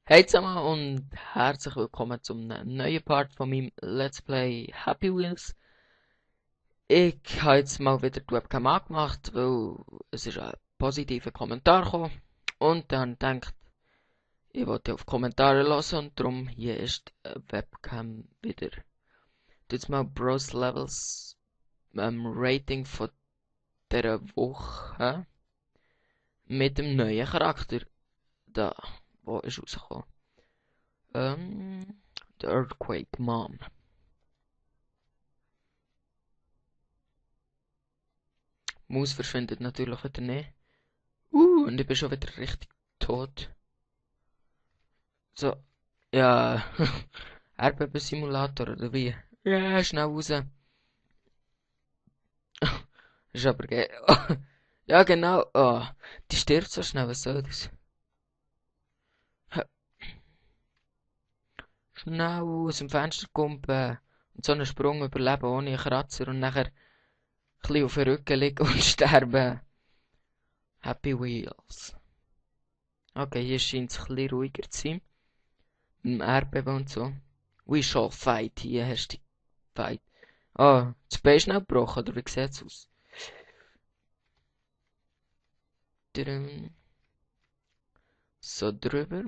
Hey zusammen und herzlich willkommen zum neuen Part von meinem Let's Play Happy Wheels. Ich habe jetzt mal wieder die Webcam angemacht, weil es ist ein positiver Kommentar gekommen. Und dann denkt, ich wollte auf Kommentare hören und darum hier ist die Webcam wieder. Jetzt mal Bros Levels Rating von dieser Woche mit dem neuen Charakter. Da, wo ist rausgekommen? The Earthquake Mom. Maus verschwindet natürlich wieder nicht. Und ich bin schon wieder richtig tot. So, ja, Erdbebensimulator oder wie? Ja, schnell raus. Ist aber geil. Ja, genau. Oh, die stirbt so schnell, was soll das? Schnell aus dem Fenster kumpen und so einen Sprung überleben ohne einen Kratzer und nachher ein bisschen auf den Rücken liegen und sterben. Happy Wheels. Okay, hier scheint es ein bisschen ruhiger zu sein. Mit dem Erdbeben und so. We shall fight. Hier hast du die Fight. Ah, das Bein ist schnell gebrochen, oder wie sieht's aus? Tudum. So drüber.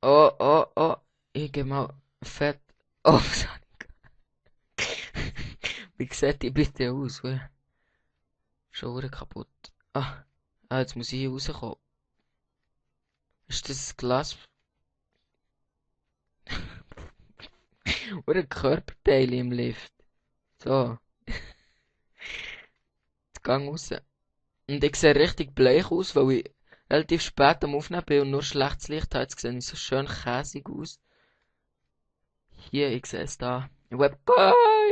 Oh, oh, oh. Ich geh mal fett. Oh, wie sieht die bitte aus? Schon wieder kaputt. Jetzt muss ich hier rauskommen. Ist das Glas? Oder ein Körperteil im Lift? So, jetzt gang raus. Und ich sehe richtig bleich aus, weil ich relativ spät am Aufnehmen bin und nur schlechtes Licht habe. Jetzt sehe ich so schön käsig aus. Hier, ich sehe es da. Ich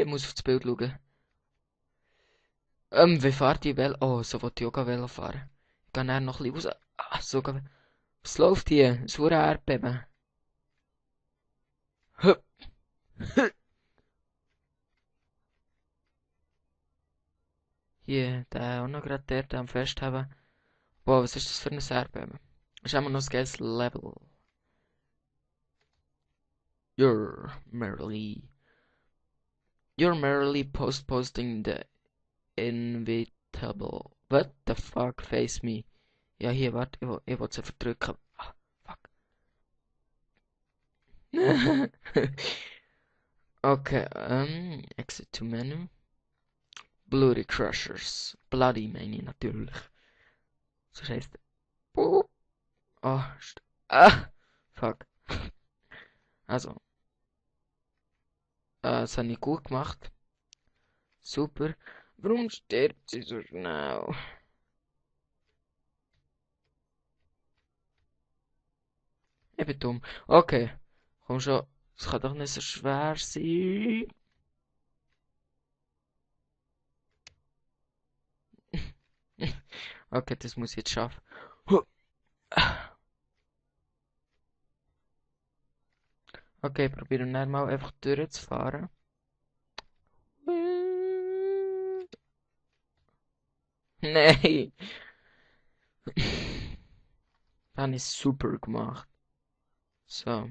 muss auf das Bild schauen. Wie fahrt die Velo? Oh, so will ich auch Velo fahren. Ich gehe dann noch ein bisschen raus. So was läuft hier? Es wurde ein Erdbeben. Hup. Hier, der auch noch gerade dort am Festhaben. Boah, was ist das für ein Erdbeben? Ist immer noch das geiles Level. You're merely. You're merely posting the inevitable. What the fuck, face me? Ja, hier, warte, ich will sie verdrücken. Fuck. Okay, exit to menu. Bloody Crushers. Bloody meine ich natürlich. So heißt Oh, fuck. Also, das habe ich gut gemacht. Super. Warum stirbt sie so schnell? Ich bin dumm. Okay, komm schon. Es kann doch nicht so schwer sein. Okay, das muss ich jetzt schaffen. Okay, probieren wir mal einfach durchzufahren. Nein! Das habe ich super gemacht. So,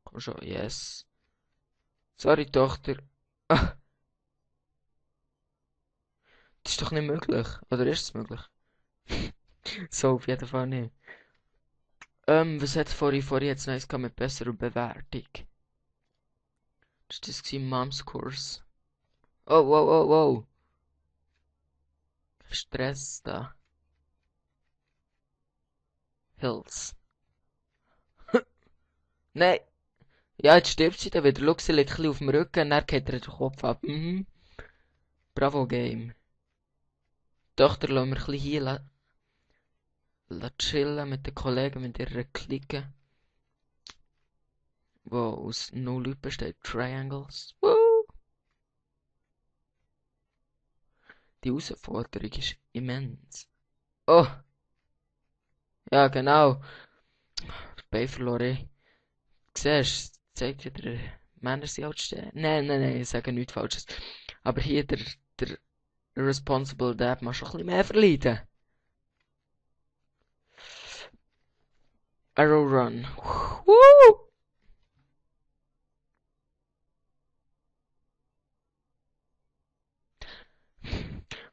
komm schon, yes. Sorry, Tochter. Ah, das ist doch nicht möglich. Oder ist es möglich? So, auf jeden Fall nicht. Was hat vorhin jetzt Neues gehabt mit besserer Bewertung? Das war Moms Kurs. Oh, wow, wow, wow. Stress da. Hills. Nein. Ja, jetzt stirbt sie dann wieder. Schau, sie liegt ein bisschen auf dem Rücken und dann geht ihr den Kopf ab. Bravo, Game. Tochter, lassen wir ein bisschen hier chillen mit den Kollegen, mit ihrer Clique, wo aus 0 Leuten besteht. Triangles. Woo! Die Herausforderung ist immens. Oh, ja, genau. Bei verloren. Siehst du, zeigt wieder, Männer sind halt stehen. Nein, nein, nein, ich sage nichts Falsches. Aber hier der Irresponsible Dad muss schon ein bisschen mehr verleiden. Arrow Run. Woo!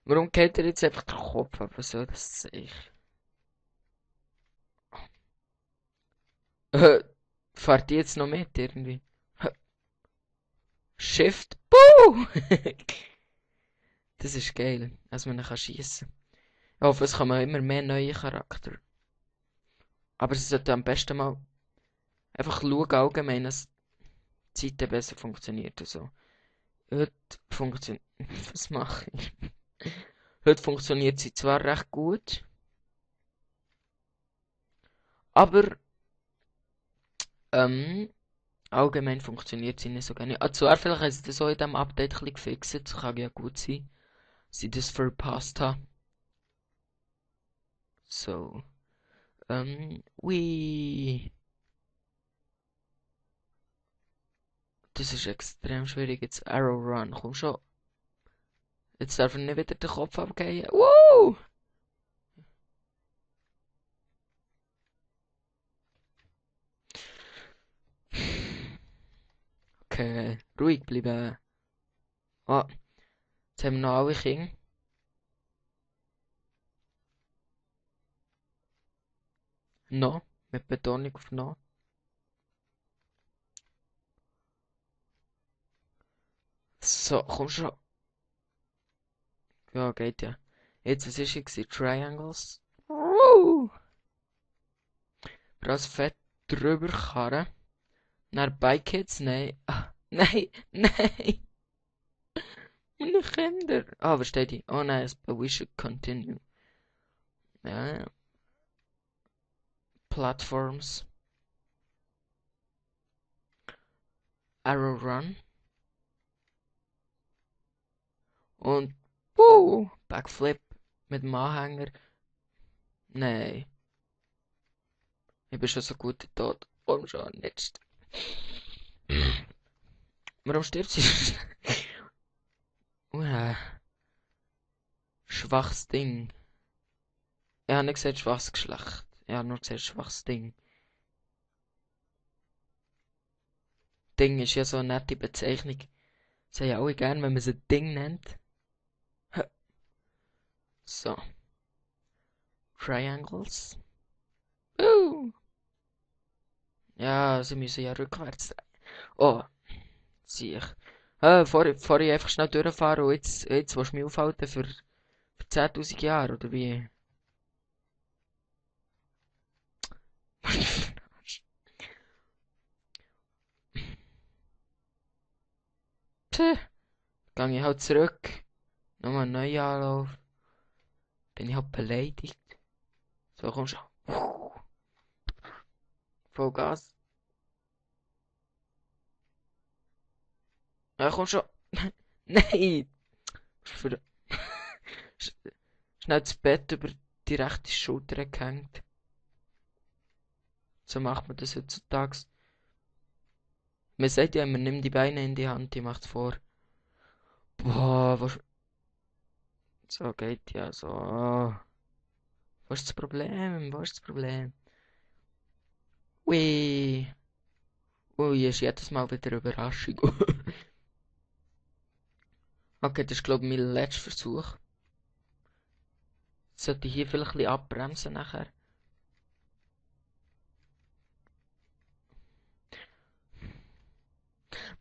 Warum geht er jetzt einfach den Kopf ab? Was soll das sein? Fahrt die jetzt noch mit irgendwie? Shift. Buh! Das ist geil, als man ihn schiessen kann. Ich hoffe, es kommen immer mehr neue Charakter. Aber sie sollten am besten mal einfach schauen, allgemein, dass die Seite besser funktioniert und so. Heute funktioniert... Was mache ich? Heute funktioniert sie zwar recht gut, aber allgemein funktioniert sie nicht so gerne. Zwar vielleicht haben sie das auch in diesem Update ein bisschen gefixt, das kann ja gut sein, dass ich das verpasst habe. So. Ui. Das ist extrem schwierig. Jetzt Arrow Run. Komm schon. Jetzt darf er nicht wieder den Kopf abgehen. Woo! Okay, ruhig bleiben. Oh, jetzt haben wir noch alle Kinder. No, mit Betonung auf no. So, komm schon. Ja, geht ja. Jetzt, was ist hier? Triangles. Woo! Braus fett drüber karren. Naar Bike Kids? Nein. Ah, nein, nein. Meine Kinder. Ah, was steht hier? Oh nein, but we should continue. Ja. Platforms. Arrow Run. Und Backflip mit dem Anhänger. Nein. Ich bin schon so gut tot. Komm schon, nicht. Warum stirbt sie? Schwaches Ding. Ich habe nicht gesagt schwaches Geschlecht. Ich habe nur gesagt schwaches Ding. Ding ist ja so eine nette Bezeichnung. Das haben ja alle gern, wenn man es ein Ding nennt. So. Triangles. Ja, sie müssen ja rückwärts drehen. Oh, sieh ich. Vorher einfach schnell durchfahren und jetzt willst du mich aufhalten für 10.000 Jahre, oder wie? Tja, gang ich halt zurück. Nochmal einen neuen Anlauf. Bin ich halt beleidigt. So, komm schon. Voll Gas. Ja, komm schon. Nein! Für... Schnell das Bett über die rechte Schulter gehängt. So macht man das heutzutage. Man sagt ja immer, nimm die Beine in die Hand, die macht's vor. Boah, was... So geht ja so. Was ist das Problem? Was ist das Problem? Ui. Ui, ist jedes Mal wieder eine Überraschung. Okay, das ist glaube ich mein letzter Versuch. Sollte ich hier vielleicht ein bisschen abbremsen nachher.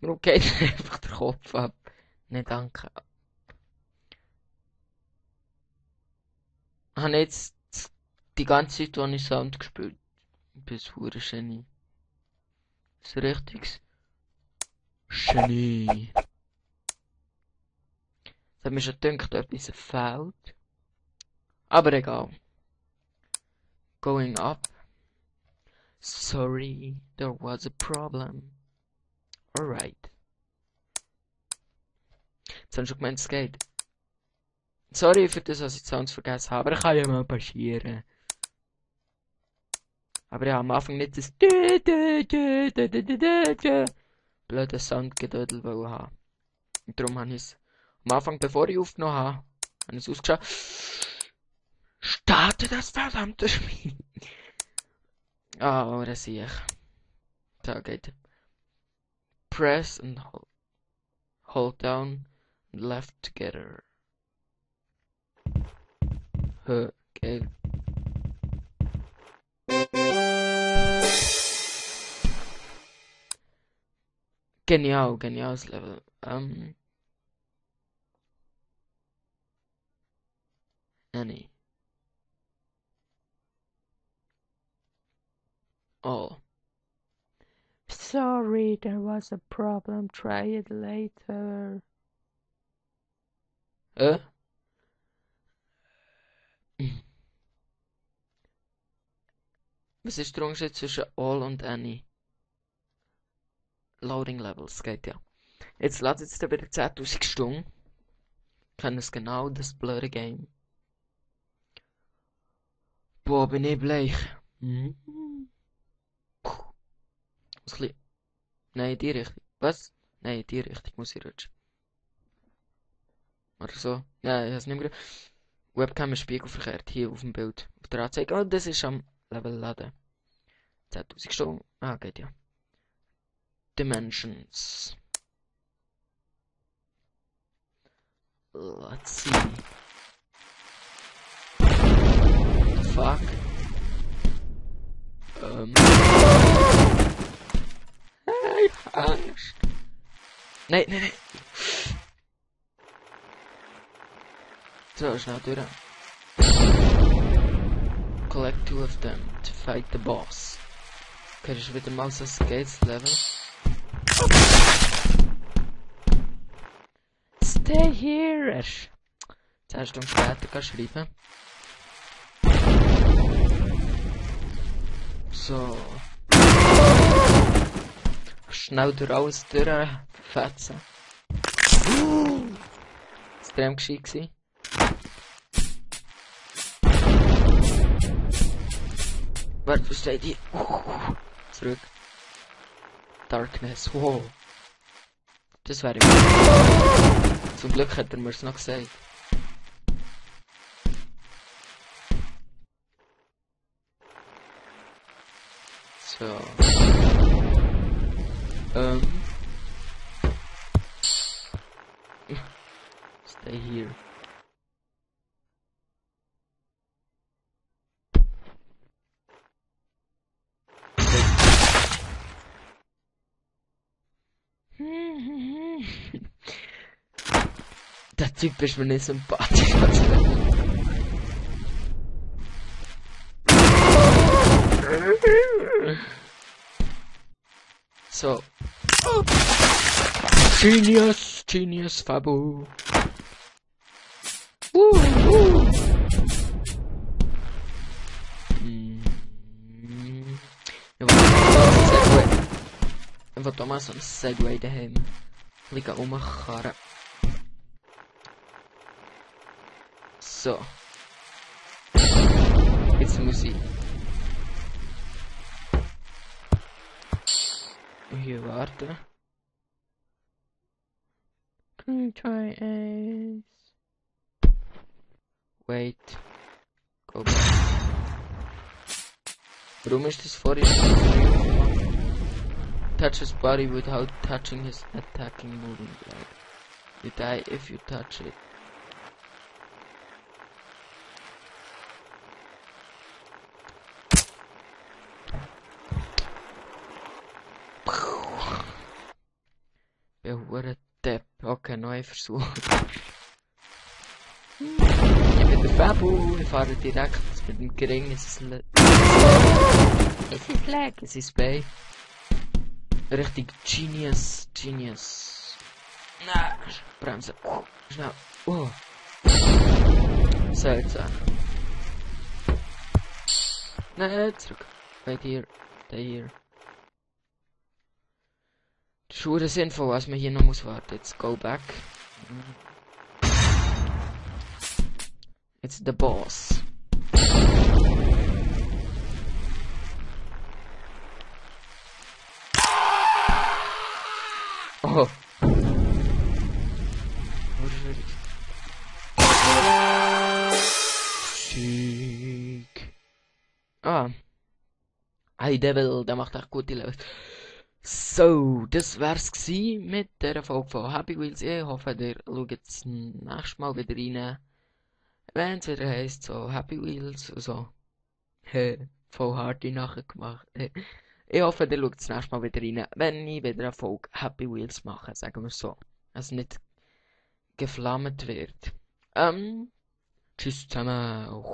Warum geht einfach der Kopf ab? Ne, danke. Ich habe jetzt die ganze Zeit, als ich Sound gespielt habe, bis hure Genie. Das ist ein richtiges Genie. Das hat mir schon gedacht, etwas fehlt. Aber egal. Going up. Sorry, there was a problem. Alright. Jetzt haben schon gemeint, es geht. Sorry für das, was ich Sounds vergessen habe, aber kann ja mal passieren. Aber ja, am Anfang nicht das blöde Soundgedödel haben. Und darum habe ich es am Anfang, bevor ich aufgenommen habe, Habe ich es ausgeschaut? Starte das verdammte Spiel! Ah, oh, das sehe ich. Da geht. Press and hold down and left together. Geil. Geniales Level. Annie. Oh. Sorry, there was a problem. Try it later. Was ist der Unterschied zwischen All und Annie? Loading Levels, geht ja. Jetzt lädt es da wieder 10.000 Stunden. Kennen es genau, das blöde Game. Boah, bin ich bleich. Muss ein nein, in die Richtung. Was? Nein, in die Richtung muss ich rutschen. Oder so. Ja, ich hab's nicht mehr. Webcam ist spiegelverkehrt. Hier auf dem Bild. Auf der Anzeige. Oh, das ist am Level laden. 10.000 Stunden. Ah, geht ja. Dimensions. Let's see. Fuck. Hey, Angst. Nein. So, schnell durch. Collect 2 of them to fight the boss. Okay, das ist wieder mal so ein Skates-Level. Stay here! 10 Stunden später kann schreiben. So. Schnell durch alles durchfetzen. Extrem gescheit gewesen. Warte, was steht hier? Zurück. Darkness, wow. Das wäre gut. Zum Glück hat er mir's noch gesagt. So. Stay here. Der Typ ist mir nicht sympathisch. So. Genius, Fabu. Ich will Thomas ein Segway daheim. Ich gehe rumkarren. So. Jetzt muss ich hier warten. Can you try Ace? Wait. Go back. Warum ist das vorhin? Touch his body without touching his attacking moving leg. You die if you touch it. Hure Depp. Okay, neuer Versuch. Ich bin der Fabu, ich fahre direkt mit dem Gering. Es ist Legacy Bay. Richtig Genius. Na, Bremse. Schnell. Seltsam. Nein, zurück. Wait here. Stay here. Schuhe sinnvoll, was man hier noch muss warten. Jetzt go back. It's the boss. Oh. Zeug. Ah. Hey Devil, der macht echt gute Levels. So, das wär's gsi mit der Folge von Happy Wheels. Ich hoffe, ihr schaut das nächste Mal wieder rein. Wenn's wieder heisst, so Happy Wheels und so. Voll harte nachher gemacht. Ich hoffe, ihr schaut das nächste Mal wieder rein, wenn ich wieder eine Folge Happy Wheels mache, sagen wir so. Also nicht geflammt wird. Tschüss zusammen.